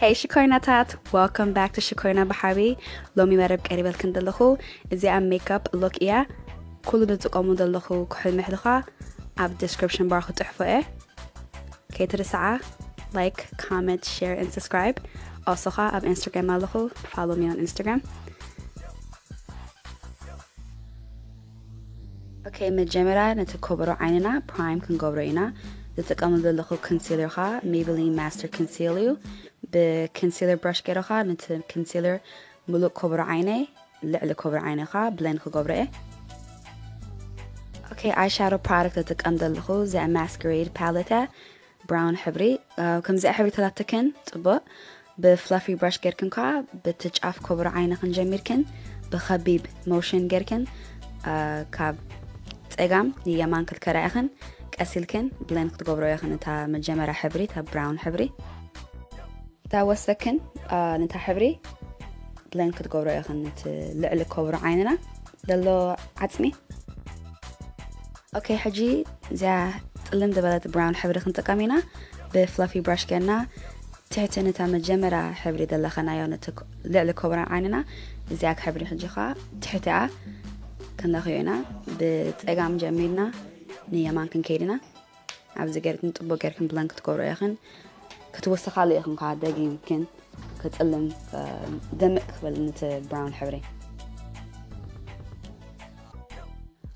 Hey ሽኮይናታት፣ welcome back to ሽኮይና ብሓቢ። ሎሚ መረብ ቀሪበልክን ዘለኹ እዚኣ ሜክኣፕ ሉክ እያ። ኩሉ ዝጥቀሙ ዘለኹ ክሕል ምሕልኻ ኣብ ዲስክሪፕሽን ባር ክጥሕፎ እየ። ከይትርስዓ፣ like, comment, share and subscribe። Also ኸኣ ኣብ ኢንስታግራም ኣለኹ፣ follow me on Instagram። ኦኬ፣ መጀመርያ ነቲ ኮቦሮ ዓይንና ፕራይም ክንገብሮ ኢና። ዝጥቀሙ ዘለኹ ኮንሲለር ኸኣ Maybelline Master Conceal እዩ። ብኮንሲለር ብራሽ ገይረ ኸኣ ነቲ ኮንሲለር ምሉእ ኮቦሮ ዓይነይ፣ ልዕሊ ኮቦሮ ዓይነይ ኸኣ ብሌንድ ክገብሮ እየ። ኦኬ፣ ኣይ ሻዶ ፕሮዳክት ዝጥቀም ዘለኹ እዚኣ ማስከሬድ ፓሌት እያ። ብራውን ሕብሪ፣ እ፣ ከምዚኣ ሕብሪ ተላትክን ጽቡቕ። ብፍላፊ ብራሽ ጌርክን ከኣ በቲ ጫፍ ኮቦሮ ዓይንኽን ጀሚርክን ብኸቢብ ሞሽን ጌርክን፣ እ፣ ካብ ጸጋም ንየማን ክትከዳ ኢኽን ቀስ ኢልክን ብሌንድ ክትገብሮ ኢኽን እታ መጀመርያ ሕብሪ፣ እታ ብራውን ሕብሪ። እታ ወሰክን፣ እ፣ ነታ ሕብሪ ብሌንድ ክትገብሮ ኢኽን ነቲ ልዕሊ ኮቦሮ ዓይንና ዘሎ ዓጽሚ። ኦኬ፣ ሕጂ እዚኣ ጥልም ዝበለት ብራውን ሕብሪ ክንጥቀም ኢና። ብፍላፊ ብራሽ ጌርና ትሕቲ ነታ መጀመርያ ሕብሪ ዘለኸናዮ ነቲ ኮ-፣ ልዕሊ ኮቦሮ ዓይንና እዚኣ ሕብሪ ሕጂ ኸኣ ትሕቲኣ ክንለኽዮ ኢና። ብጸጋም ጀሚርና ንየማን ክንከይድ ኢና። ኣብዚ ጌርክን ጽቡቕ ጌርክን ብሌንድ ክትገብሮ ኢኽን። ክትውስኻሉ ኢኽን ከኣ ደጊምክን ክጽልም፣ እ፣ ደምቕ ክብል ነቲ ብራውን ሕብሪ።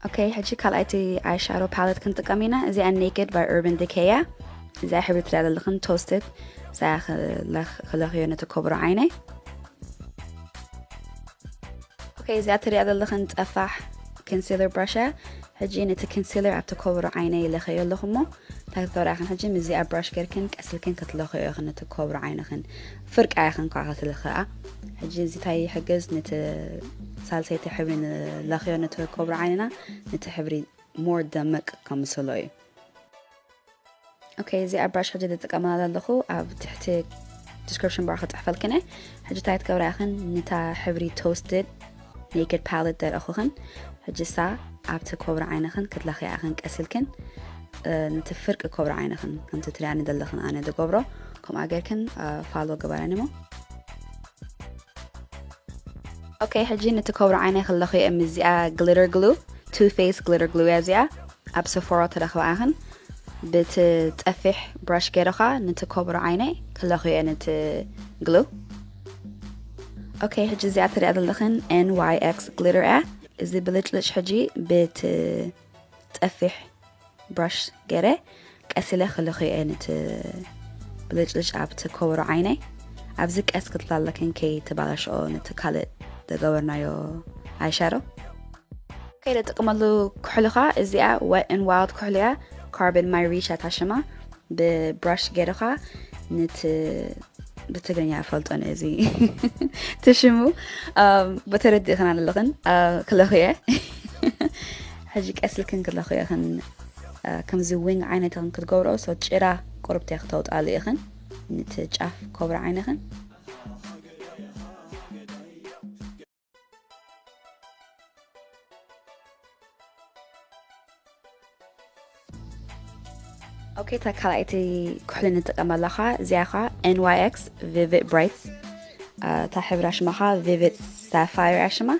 ኦኬ፣ ሕጂ ካልኣይቲ ኣይ ሻዶ ፓሌት ክንጥቀም ኢና። እዚኣ ኔክድ ባይ ኡርባን ዲኬይ እያ። እዚኣ ሕብሪ ትሪኣ ዘለኽን ቶስትድ፣ እዚኣ ክለኽ-፣ ክለኽዮ ነቲ ኮቦሮ ዓይነይ። ኦኬ፣ እዚኣ ትሪኣ ዘለኽን ጠፋሕ ኮንሲለር ብራሽ እያ። ሕጂ ነቲ ኮንሲለር ኣብቲ ኮቦሮ ዓይነይ ይለኸዮ ኣለኹ እሞ፣ እንታይ ክትገብራ ኢኽን ሕጂ ምስዚኣ ብራሽ ጌርክን ቀስ ኢልክን ክትለኽዮ ኢኽን ነቲ ኮቦሮ ዓይንኽን። ፍርቂ ኢኽን ከኣ ክትልኽኣ። ሕጂ እዚ እንታይ ይሕግዝ? ነቲ ሳልሰይቲ ሕብሪ ንለኽዮ ነቲ ኮቦሮ ዓይንና፣ ነቲ ሕብሪ ሞር ደመቅ ከምስሎ እዩ። ኦኬ፣ እዚኣ ብራሽ ሕጂ ዝጥቀመላ ዘለኹ ኣብ ትሕቲ ዲስክሪፕሽን ባር ክጽሕፈልክን እየ። ሕጂ እንታይ ትገብራ ኢኽን? ነታ ሕብሪ ቶስትድ ኔክድ ፓሌት ዘርእኹኽን፣ ሕጂ እሳ ኣብቲ ኮብሪ ዓይንኽን ክትለኽያ ኢኽን ቀስ ኢልክን፣ እ፣ ነቲ ፍርቂ ኮብሪ ዓይንኽን ከምቲ ትሪኣኒ ዘለኽን ኣነ ዝገብሮ፣ ከምኣ ጌርክን፣ እ፣ ፋሎ ግበረኒ እሞ። ኦኬ፣ ሕጂ ነቲ ኮብሪ ዓይነይ ክለኽዮ እየ ምስዚኣ ግሊተር ግሉ፣ ቱ ፌስ ግሊተር ግሉ እያ እዚኣ። ኣብ ሰፎራ ትረኽባ ኢኽን። ብቲ ጠፊሕ ብራሽ ገይርኻ ነቲ ኮብሪ ዓይነይ ክለኽዮ እየ ነቲ ግሉ። ኦኬ፣ ሕጂ እዚኣ ትሪኣ ዘለኽን ኤን ዋይ ኤክስ ግሊተር እያ። እዚ ብልጭልጭ ሕጂ ብቲ ጠፊሕ ብራሽ ገይረ ቀስ ኢለ ክልኽዮ እየ ነቲ ብልጭልጭ ኣብቲ ኮብሮ ዓይነይ። ኣብዚ ቀስ ክትብላ ኣለክን ከይተባላሽኦ ነቲ ካልእ ዝገበርናዮ ኣይሻዶ። ከይደ ጥቅመሉ ኩሕሊ ኸኣ እዚኣ Wet n Wild ኩሕሊ እያ። ካርበን ማይ ሪች እያ እታ ሽማ። ብብራሽ ገይርኻ ነቲ ብትግርኛ እፈልጦን እዚ ትሽሙ፣ ኣም፣ በተረዲእኽን ኣለኽን፣ ኣ፣ ክለኽየ። ሕጂ ቀስ ኢልክን ክለኽየኽን፣ ኣ፣ ከምዚ ዊንግ ዓይነት ኢኽን ክትገብሮ፣ ሶ ጭራ ቁርብቲ ክተውጣሉ ኢኽን፣ ነቲ ጫፍ ኮብሪ ዓይንኽን። ኦኬ፣ እታ ካልኣይቲ ኩሕሊ ንጥቀመላ ኸኣ፣ እዚኣ ኸኣ ኤን ዋይ ኤክስ Vivid Bright፣ አ፣ እታ ሕብራ ሽማ ኸኣ Vivid Sapphire እያ ሽማ።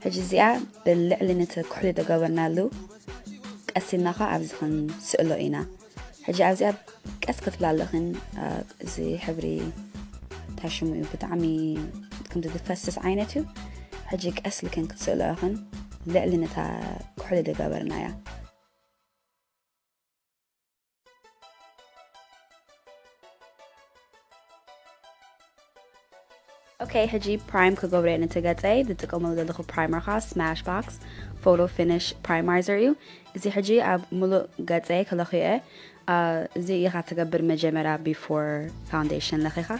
ሕጂ እዚኣ ብልዕሊ ነቲ ኩሕሊ ዝገበርናሉ ቀስ ኢልና ኸኣ ኣብዚ ክንስእሎ ኢና። ሕጂ ኣብዚኣ ቀስ ክትብላ ኣለኽን፣ አ፣ እዚ ሕብሪ እንታይ ሽሙ እዩ፣ ብጣዕሚ ከምዚ ዝፈስስ ዓይነት እዩ። ሕጂ ቀስ ኢልክን ክትስእሎ ኢኽን፣ ልዕሊ ነታ ኩሕሊ ዝገበርናያ። ኦኬ፣ ሕጂ ፕራይም ክገብሮ እየ ነቲ ገጸይ። ዝጥቀመሉ ዘለኹ ፕራይመር ኸኣ ስማሽ ቦክስ ፎቶ ፊኒሽ ፕራይማይዘር እዩ። እዚ ሕጂ ኣብ ሙሉእ ገጸይ ክለኽዮ እየ። አ፣ እዚ ኢኻ ትገብር መጀመርያ ቢፎር ፋውንዴሽን ለኺኻ።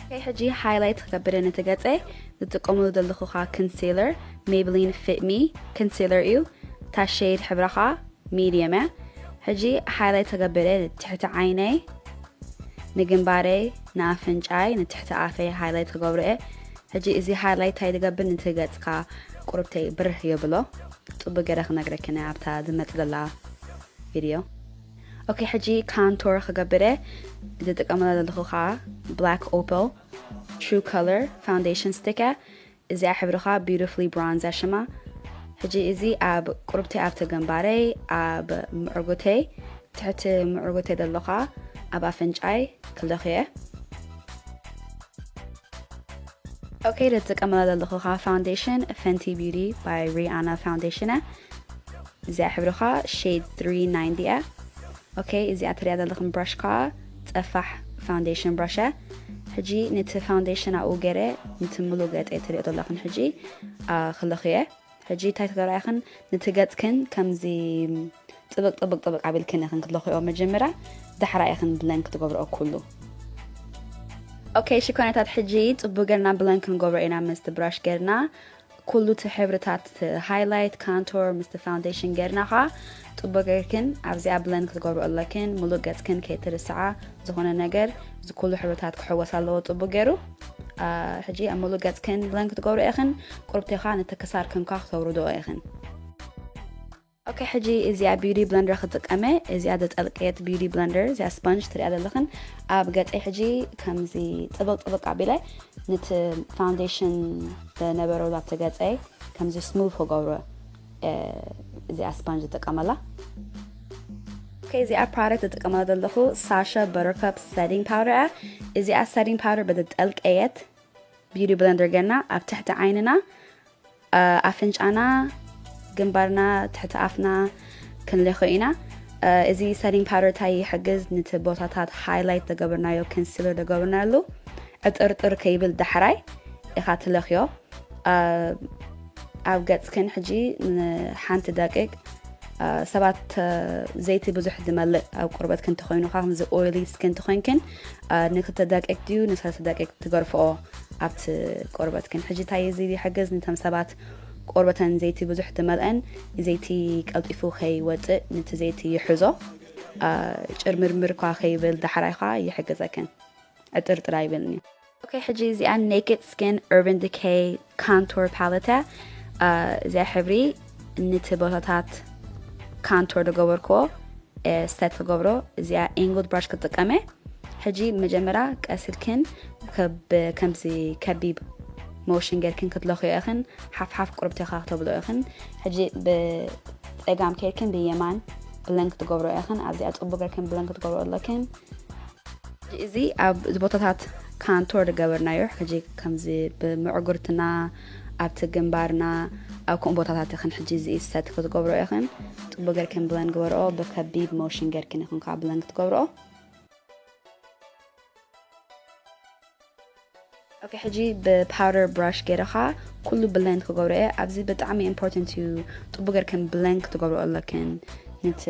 ኦኬ፣ ሕጂ ሃይላይት ክገብር እየ ነቲ ገጸይ። ዝጥቀመሉ ዘለኹ ኸኣ ኮንሲለር፣ ሜብሊን ፊት ሚ ኮንሲለር እዩ። እታ ሼድ ሕብራ ኸኣ ሚድየም እያ። ሕጂ ሃይላይት ክገብር እየ ንትሕቲ ዓይነይ፣ ንግንባረይ፣ ንኣፍንጫይ፣ ንትሕቲ ኣፈይ ሃይላይት ክገብሮ እየ። ሕጂ እዚ ሃይላይት እንታይ ዝገብር፣ ነቲ ገጽካ ቁርብተይ ብርህ የብሎ። ጽቡቅ ገይረ ክነግረክን እየ ኣብታ ዝመጽእ ዘላ ቪድዮ። ኦኬ፣ ሕጂ ካንቶር ክገብር እየ። ዝጥቀመላ ዘለኹ ከዓ Black Opal True Color Foundation Stick እያ። እዚኣ ሕብሪ ከዓ Beautifully Bronze እያ ሽማ። ሕጂ እዚ ኣብ ቁርብተይ፣ ኣብቲ ግንባረይ፣ ኣብ ምዕርጉተይ፣ ትሕቲ ምዕርጉተይ ዘሎ ከዓ ኣብ ኣፍንጫይ ክለኽየ። ኦኬ፣ ዝጥቀመላ ዘለኹ ከዓ ፋውንዴሽን Fenty Beauty by Rihanna ፋውንዴሽን እያ። እዚኣ ሕብሪ ከዓ shade three ninety እያ። ኦኬ፣ እዚኣ ትሪኣ ዘለኹም ብራሽ ከዓ ጸፋሕ ፋውንዴሽን ብራሽ እያ። ሕጂ ነቲ ፋውንዴሽን ኣብኡ ገይረ ነቲ ምሉእ ገጸይ ትሪኦ ዘለኹም ሕጂ ክለኽየ። ሕጂ እንታይ ትገብራ ኢኽን? ነቲ ገጽክን ከምዚ ጥብቅ ጥብቅ ጥብቅ ኣቢልክን ኢኽን ክትለኽዮ መጀመርያ፣ ዳሕራ ኢኽን ብለን ክትገብርኦ ኩሉ። ኦኬ፣ ሽኮነታት፣ ሕጂ ጽቡቅ ገርና ብለን ክንገብሮ ኢና ምስቲ ብራሽ ገርና። ኩሉ እቲ ሕብርታት፣ ሃይላይት፣ ካንቶር ምስቲ ፋውንዴሽን ገርና ኸዓ ጽቡቅ ገርክን ኣብዚኣ ብለን ክትገብሩ ኣለክን። ሙሉእ ገጽክን ከይትርስዓ፣ ዝኾነ ነገር እዚ ኩሉ ሕብርታት ክሕወስ ኣለዎ ጽቡቅ ገሩ። ሕጂ ኣብ ሙሉእ ገጽክን ብለን ክትገብሩ ኢኽን። ቁርብቴኻ ነቲ ክሳርክን ካ ክተውርድኦ ኢኽን። ኦኬ፣ ሕጂ እዚኣ ቢዩቲ ብለንደር ክጥቀመ። እዚኣ ዘጠልቀየት ቢዩቲ ብለንደር፣ እዚኣ ስፖንጅ ትሪኣ ዘለኽን ኣብ ገጸይ ሕጂ ከምዚ ጥብቅ ጥብቅ ኣቢለ ነቲ ፋውንዴሽን ዝነበረ ኣብቲ ገጸይ ከምዚ ስሙዝ ክገብሮ እዚኣ ስፖንጅ ዝጥቀመላ። ኦኬ፣ እዚኣ ፕሮዳክት ዝጥቀመላ ዘለኹ ሳሻ በተርካፕ ሰቲንግ ፓውደር እያ። እዚኣ ሰቲንግ ፓውደር በዚ ጠልቀየት ቢዩቲ ብለንደር ገና ኣብ ትሕቲ ዓይንና፣ ኣፍንጫና፣ ግንባርና፣ ትሕቲ ኣፍና ክንለኾ ኢና። እዚ ሰቲንግ ፓውደር እንታይ ይሕግዝ? ነቲ ቦታታት ሃይላይት ዝገበርናዮ፣ ኮንሲለር ዝገበርናሉ ዕጥርጥር ከይብል ዳሕራይ ኢኻ ትለኽዮ። ኣብ ገጽክን ሕጂ ንሓንቲ ደቂቅ፣ ሰባት ዘይቲ ብዙሕ ዝመልእ ኣብ ቆርበትክን እንተኾይኑኻ፣ ከምዚ ኦይሊ ስኪን እንተኾይንክን፣ ንክልተ ደቂቅ ድዩ ንሰለስተ ደቂቅ ትገርፍኦ ኣብቲ ቆርበትክን። ሕጂ እንታይ እዚ ይሕግዝ? ንቶም ሰባት ቆርበተን ዘይቲ ብዙሕ ዝመልአን፣ ዘይቲ ቀልጢፉ ከይወጽእ ነቲ ዘይቲ ይሕዞ። ጭርምርምር እኳ ከይብል ዳሕራይ ኸዓ ይሕግዘክን። ዕጥርጥር ኣይብልን እዩ። ኦኬ፣ ሕጂ እዚኣ ኔክድ ስኪን ኡርባን ዲኬይ ካንቶር ፓለት እያ። እዚኣ ሕብሪ ነቲ ቦታታት ካንቶር ዝገበርክዎ ሰት ክገብሮ። እዚኣ ኤንግልድ ብራሽ ክጥቀመ። ሕጂ መጀመርያ ቀስ ኢልክን ከብ-፣ ከምዚ ከቢብ ሞሽን ጌርክን ክትለኽዮ ኢኽን፣ ሓፍ ሓፍ ቁርብቴኻ ክተብሎ ኢኽን። ሕጂ ብጸጋም ኬድክን ብየማን ብለን ክትገብሮ ኢኽን። ኣብዚኣ ጽቡቅ ጌርክን ብለን ክትገብሮ ኣለክን። እዚ ኣብ ቦታታት ካንቶር ዝገበርናዮ፣ ሕጂ ከምዚ ብምዕጉርትና፣ ኣብቲ ግንባርና፣ ኣብ ከምኡ ቦታታት ኢኽን ሕጂ እዚ ሰት ክትገብሮ ኢኽን። ጽቡቅ ጌርክን ብለን ግበርኦ፣ ብከቢብ ሞሽን ጌርክን ኢኽን ከዓ ብለን ክትገብርኦ። ኦኬ፣ ሕጂ ብፓውደር ብራሽ ገይረ ኸዓ ኩሉ ብለንድ ክገብሮ እየ። ኣብዚ ብጣዕሚ ኢምፖርታንት እዩ፣ ጥቡቅ ጌርክን ብለንድ ክትገብሮ ኣለክን። ነቲ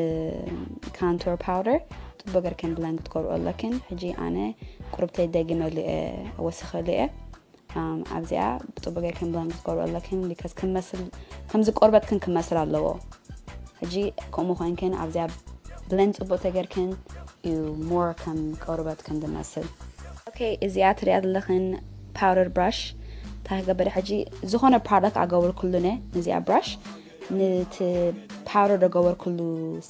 ካንቶር ፓውደር ጥቡቅ ጌርክን ብለንድ ክትገብሮ ኣለክን። ሕጂ ኣነ ቁርብተይ ደጊመሉ እየ፣ ወሲኸሉ እየ። ኣም፣ ኣብዚኣ ብጥቡቅ ጌርክን ብለንድ ክትገብሮ ኣለክን፣ ቢካዝ ክመስል፣ ከምዚ ቆርበትክን ክመስል ኣለዎ። ሕጂ ከምኡ ኮይንክን ኣብዚኣ ብለንድ ጽቡቅ ተጌርክን እዩ ሞር ከም ቆርበትክን ዝመስል። ኦኬ፣ እዚኣ ትሪኣ ዘለኽን ፓውደር ብራሽ እንታይ ክገብር ሕጂ፣ ዝኾነ ፕሮዳክት ኣገብርክሉነ ነዚኣ ብራሽ፣ ነቲ ፓውደር ዝገበርክሉ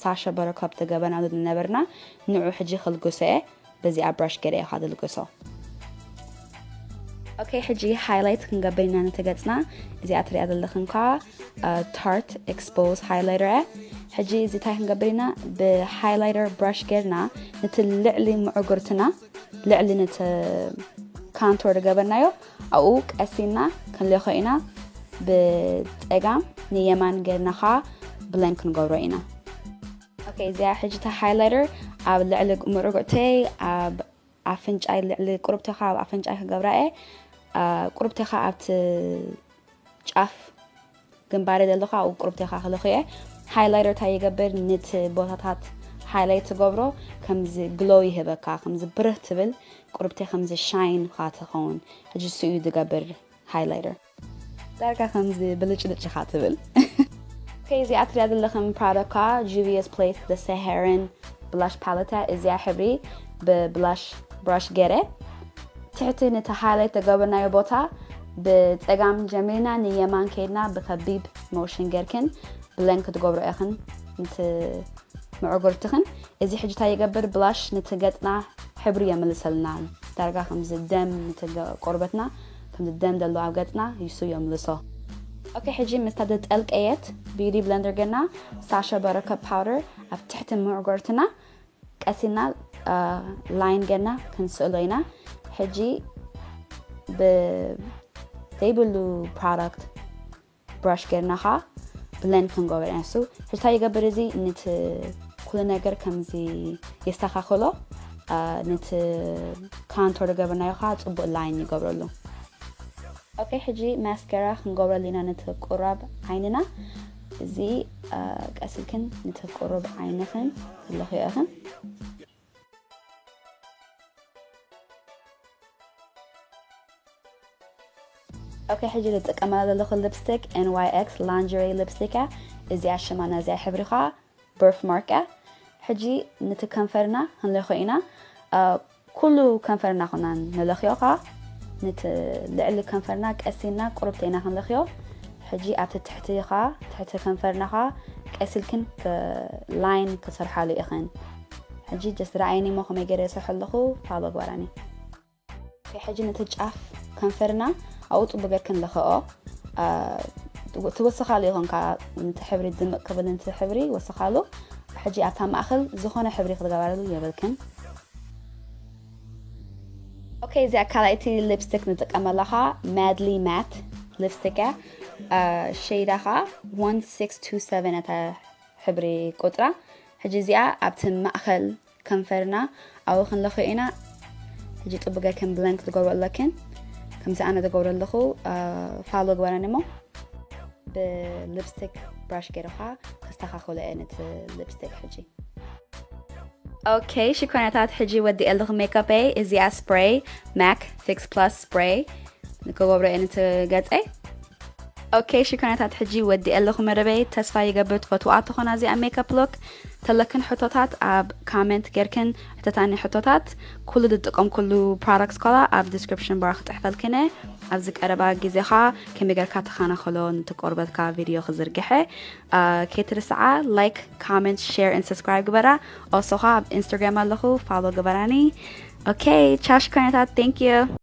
ሳሻ በተርካፕ ዝገበርናሉ ዝነበርና ንዑ ሕጂ ክልግሶ እየ። በዚኣ ብራሽ ገለ ኢኻ ዝልግሶ። ኦኬ፣ ሕጂ ሃይላይት ክንገብር ኢና ነቲ ገጽና። እዚኣ ትሪኣ ዘለኽን ከኣ፣ እ፣ ታርት ኤክስፖዝ ሃይላይተር እያ። ሕጂ እዚ እንታይ ክንገብር ኢና? ብሃይላይተር ብራሽ ጌርና ነቲ ልዕሊ ምዕጉርትና፣ ልዕሊ ነቲ ካንቶር ዝገበርናዮ፣ ኣብኡ ቀስ ኢልና ክንለኾ ኢና። ብጸጋም ንየማን ጌርና ከኣ ብለንድ ክንገብሮ ኢና። ኦኬ፣ እዚኣ ሕጂ እታ ሃይላይተር ኣብ ልዕሊ ምዕጉርተይ፣ ኣብ ኣፍንጫይ፣ ልዕሊ ቁርብቴኻ ኣብ ኣፍንጫይ ክገብራ እየ። አ፣ ቁርብቴኻ ኣብቲ ጫፍ ግንባረይ ዘሎ ከኣ ኣብ ቁርብቴኻ ክለኽዮ እየ። ሃይላይተር እንታይ ይገብር? ነቲ ቦታታት ሃይላይት ትገብሮ፣ ከምዚ ግሎ ይህበካ፣ ከምዚ ብርህ ትብል፣ ቁርብቴ ከምዚ ሻይን ከኣ ትኸውን። ሕጂ እሱ እዩ ዝገብር። ሃይላይተር። ዳርጋ ከምዚ ብልጭልጭ ኢኻ ትብል። ኦኬ፣ እዚኣ ትሪኣ ዘለኽን ፕሮዳክት ከኣ ጁቪየስ ፕሌስ ዘ ሳሃራን ብላሽ ፓለት እያ። እዚኣ ሕብሪ ብብላሽ ብራሽ ገይረ ትሕቲ ነቲ ሃይላይት ተገበርናዮ ቦታ ብጸጋም ጀሚርና ንየማን ከይድና ብከቢብ ሞሽን ጌርክን ብለን ክትገብሮ ኢኽን። ነቲ መዕጎርትኽን። እዚ ሕጂ እንታይ ይገብር? ብላሽ ነቲ ገጽና ሕብሪ የምልሰልና። ዳርጋ ከምዚ ደም ነቲ ገ- ቆርበትና ከምዚ ደም ዘሎ ኣብ ገጽና ይሱ የምልሶ። ኦኬ፣ ሕጂ ምስታ ተጠልቀየት ቢዩቲ ብለንደር ገና ሳሻ በረከ ፓውደር ኣብ ትሕቲ መዕጎርትና ቀሲና ላይን ገና ክንስእሎ ኢና። ሕጂ ብዘይብሉ ፕሮዳክት ብራሽ ገርና ኸዓ ብለንድ ክንገብር ኢና። እሱ ሕጂ እንታይ ይገብር? እዚ ነቲ ኩሉ ነገር ከምዚ የስተኻኽሎ። ነቲ ካንቶር ዝገበርናዮ ኸዓ ፅቡቅ ላይን ይገብረሉ። ኦኬ፣ ሕጂ ማስካራ ክንገብረሉ ኢና ነቲ ቁራብ ዓይንና። እዚ ቀሲልክን ነቲ ቁሩብ ዓይንኽን ትለኽዮ ኢኽን። ኦኬ፣ ሕጂ ዝጥቀመላ ዘለኹ ሊፕስቲክ ኤን ዋይ ኤክስ ላንጀሪ ሊፕስቲክ እያ። እዚኣ ሽማ ናዚኣ ሕብሪ ኸዓ በርት ማርክ እያ። ሕጂ ነቲ ከንፈርና ክንለኽዮ ኢና። ኩሉ ከንፈርና ኹና ንለኽዮ ኸዓ ነቲ ልዕሊ ከንፈርና ቀሲልና ቁሩብ ተይና ክንለኽዮ። ሕጂ ኣብቲ ትሕቲ ኸዓ ትሕቲ ከንፈርና ኸዓ ቀሲልክን ላይን ክሰርሓሉ ኢኽን። ሕጂ ጀስት ረኣይኒ እሞ ከመይ ገይረ ይሰርሖ ኣለኹ ፋሎ ግበራኒ። ሕጂ ነቲ ጫፍ ከንፈርና ኣብኡ ጽቡቅ ጌርክን ለኽኦ። ትወስኻሉ ይኾንካ ነቲ ሕብሪ ድምቅ ክብል ነቲ ሕብሪ ወስኻሉ። ሕጂ ኣብታ ማእኸል ዝኾነ ሕብሪ ክትገበረሉ የብልክን። ኦኬ፣ እዚኣ ካልኣይቲ ሊፕስቲክ ንጥቀመላ ኸዓ ማድሊ ማት ሊፕስቲክ እያ። ሸይዳ ኸዓ ዋን ሲክስ ቱ ሰቨን እታ ሕብሪ ቁጥራ። ሕጂ እዚኣ ኣብቲ ማእኸል ከንፈርና ኣብኡ ክንለኽዮ ኢና። ሕጂ ጽቡቅ ጌርክን ብለንድ ክትገብሮ ኣለክን። ከምዚ ኣነ ዝገብሮ ኣለኹ ፋሎ ግበረኒ እሞ ብሊፕስቲክ ብራሽ ገይረ ኸዓ ከስተኻኽሎ እየ ነቲ ሊፕስቲክ ሕጂ። ኦኬ ሽኮናታት፣ ሕጂ ወዲኤልኹ ሜካፐይ። እዚኣ ስፕሬይ ማክ ፊክስ ፕላስ ስፕሬይ ንክገብሮ እየ ነቲ ገጸይ። ኦኬ ሽኮናታት፣ ሕጂ ወዲኤልኹ መደበይ። ተስፋ ይገብር ትፈትዋ ትኾና እዚኣ ሜካፕ ሉክ። ተለክን ሕቶታት ኣብ ካመንት ጌርክን ሕተታኒ ሕቶታት። ኩሉ ዝጥቀም ኩሉ ፕሮዳክት ኮላ ኣብ ዲስክሪፕሽን ባር ክጽሕፈልክን እየ። ኣብዚ ቀረባ ግዜ ኸዓ ከመይ ጌርካ ተኸናኸሎ ነቲ ቆርበትካ ቪድዮ ክዝርግሐ። ከይትርስዓ ላይክ፣ ካመንት፣ ሼር፣ and ሰብስክራይብ ግበራ። ኦሶ ኸዓ ኣብ ኢንስታግራም ኣለኹ፣ ፋሎ ግበራኒ። ኦኬ ቻው ሽኮናታት፣ thank you።